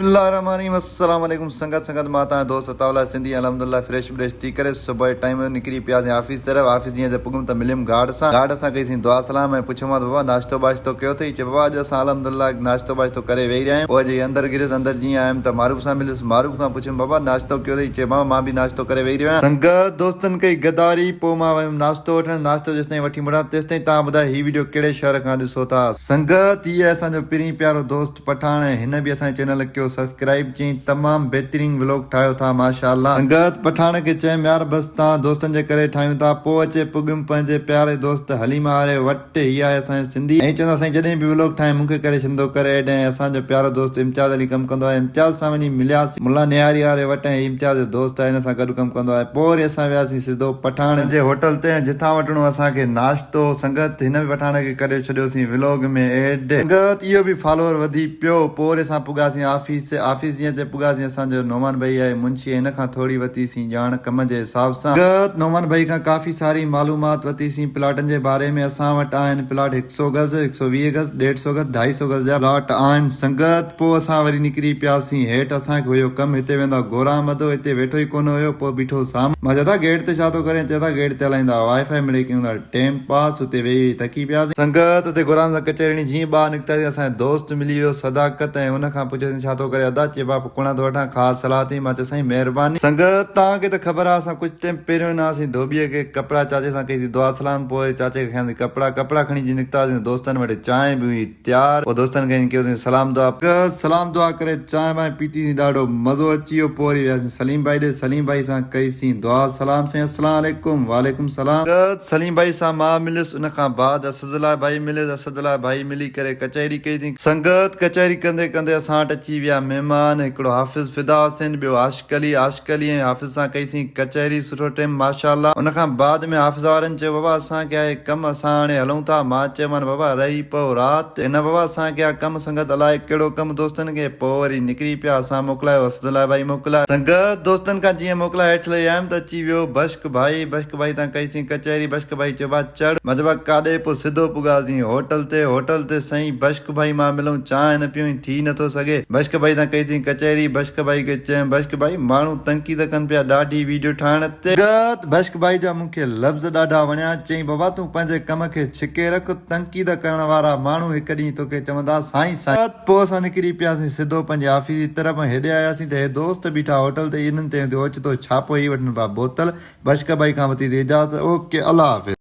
بسم الله الرحمن الرحيم السلام عليڪم سنگت سنگت مان تان دوست عطاء الله سنڌي الحمدلله فريش بريش ٿي ڪري صبح جو ٽائيم هيو نڪري پياسين آفيس طرف آفيس جيئن ته پڳم ته مليم گارڊ سان گارڊ سان ڪئي سين دعا سلام ۽ پڇيومانس بابا ناشتو باشتو ڪيو اٿئي چي بابا اڄ اسان الحمدلله ناشتو باشتو ڪري ويهي رهيا آهيون پوء جي اندر گهريس اندر جيئن آيم ته معروف سان مليس معروف کان پڇيم بابا ناشتو ڪيو اٿئي چي ماما مان به ناشتو ڪري ويهي رهيو آهيان سنگت دوستن ڪئي غداري پوء مان ويم ناشتو وٺڻ ناشتو جيستائين وٺي مڙان تيستائين توهان ٻڌايو هي وڊيو ڪهڙي شهر کان ڏسو ٿا سنگت هي آهي اسان جو پرين پيارو دوست پٺاڻ ۽ هن به اسان جي چينل ڪيو سسڪرائيب چيائين تمام بهترين ولوگ ٺاهيو ٿا ماشاءالله سنگت پٺاڻ کي چيم يار بس توهان دوستن جي ڪري ٺاهيون ٿا پو اچي پڳم پنهنجي پياري دوست حليم واري وٽ هي آهي اسان جو سنڌي ۽ چوندا سائين جڏهن به ولوگ ٺاهين مون کي ڪري ڇڏندو ڪر ايڊ ۽ اسان جو پيارو دوست امتياز علي ڪم ڪندو آهي امتياز سان وڃي ملياسين ملا نهاري واري وٽ ۽ هي امتياز جو دوست آهي هن سان گڏ ڪم ڪندو آهي پو وري اسان وياسين سڌو پٺاڻ جي هوٽل تي ۽ جتان وٺڻو اسان کي ناشتو سنگت هن به پٺاڻ کي ڪري ڇڏيوسين ولوگ ۾ ايڊ. سنگت اهو به فالوور وڌي پيو. پوء وري اسان پڳاسين آفيس. آفيس جيئن اچي پڳاسين اسان جو نعمان ڀئي آهي منشي هن کان ٿوري وتي سين ڄاڻ ڪم جي حساب سان. سنگت نعمان ڀئي کان ڪافي ساري معلومات وتي سين پلاٽن جي باري ۾ اسان وٽ آهن پلاٽ هڪ سو گز، هڪ سو 20 گز، ڏيڍ سو گز، ڍائي سو گز جا پلاٽ آهن. سنگت پوء اسان وري نڪري پياسين هيٺ اسان کي هيو ڪم هتي ويندا گوراحمد هو هتي ويٺو ئي ڪونه هيو پوء بيٺو سامهون. مان چيو ادا گيٽ تي ڇا ٿو ڪرين چئي ادا گيٽ تي هلائيندا وائي فائي مڙئي ڪيون ٿا. ٽيم پاس اتي ويهي ويهي ٿڪي پياسين. سنگت اتي غلام سان ڪچهري ڏني جيئن ٻاهر نڪتاسين اسان جو دوست ملي ويو صداقت ۽ ان کان پڇيوسين ڇا ٿو ڪري ادا چي ڀاء پڪوڙا ٿو وٺان خاص صلاح اٿئي مان چيو سائين مهرباني. سنگت توهان کي ته خبر آهي اسان ڪجهه ٽيم پهريون ڏنا هئاسين ڌوٻيء کي ڪپڙا چاچي سان ڪئي سين دعا سلام پوء چاچي کي کنياسين ڪپڙا ڪپڙا کڻي جيئن نڪتاسين ته دوستن وٽ چانهه به هئي تيار پوء دوستن کي وڃي ڪيوسين سلام دعا. سلام دعا ڪري چانهه بانهه پيتي سين ڏاڍو مزو اچي ويو پوء وري وياسين سليم ڀائي ڏي سليم ڀائي سان ڪئي سين دعا سلام سائين السلام عليڪم وعليڪم سلام. سليم ڀائي سان مان مليس ان کان بعد اسد الله ڀائي مليس اسد الله ڀائي ملي ڪري ڪچهري ڪئي سين. سنگت ڪچهري ڪندي ڪندي اسان وٽ اچي ويا مهمان هڪڙو حافظ فدا حسين ٻيو عاشق علي عاشق علي ۽ حافظ سان ڪئي سين ڪچهري سٺو ٽيم ماشاءالله ان کان بعد ۾ حافظ وارن چيو بابا اسان کي آهي ڪم اسان هاڻي هلون ٿا مان چيومان بابا رهي پئو رات نه بابا اسان کي آ ڪم سنگت الائي ڪهڙو ڪم دوستن کي پوء وري نڪري پيا اسان موڪلايو اسدالله ڀائي موڪلايو سنگت دوستن کان جيئن موڪلائي هيٺ لهي آيم ته اچي ويو بشڪ ڀائي بشڪ ڀائي تان ڪئي سين ڪچهري بشڪ ڀائي چيو ڀا چڙ مان چيو ڀا ڪاڏي پوء سڌو پڳاسين هوٽل تي هوٽل تي سائين بشڪ ڀائي مان ملون چانهه نه پيون ٿي نه ٿو سگهي بشڪ ڀائي سان ڪئي سين ڪچهري بشڪ ڀائي کي چيم بشڪ ڀائي ماڻهو تنقيد ڪن پيا ڏاڍي ويڊيو ٺاهڻ تي گت بشڪ ڀائي جا مون کي لفظ ڏاڍا وڻيا چيائين بابا تون پنهنجي ڪم کي ڇڪي رک تنقيد ڪرڻ وارا ماڻهو هڪ ڏينهن توکي چوندا سائين سائين گت پوء اسان نڪري پياسين سڌو پنهنجي آفيس جي طرف ۽ هيڏي آياسين ته هي دوست بيٺا هوٽل تي انهن تي اوچتو ڇاپو هي وٺن پيا بوتل بشڪ ڀائي کان وتي ٿي اجازت اوڪي الله حافظ.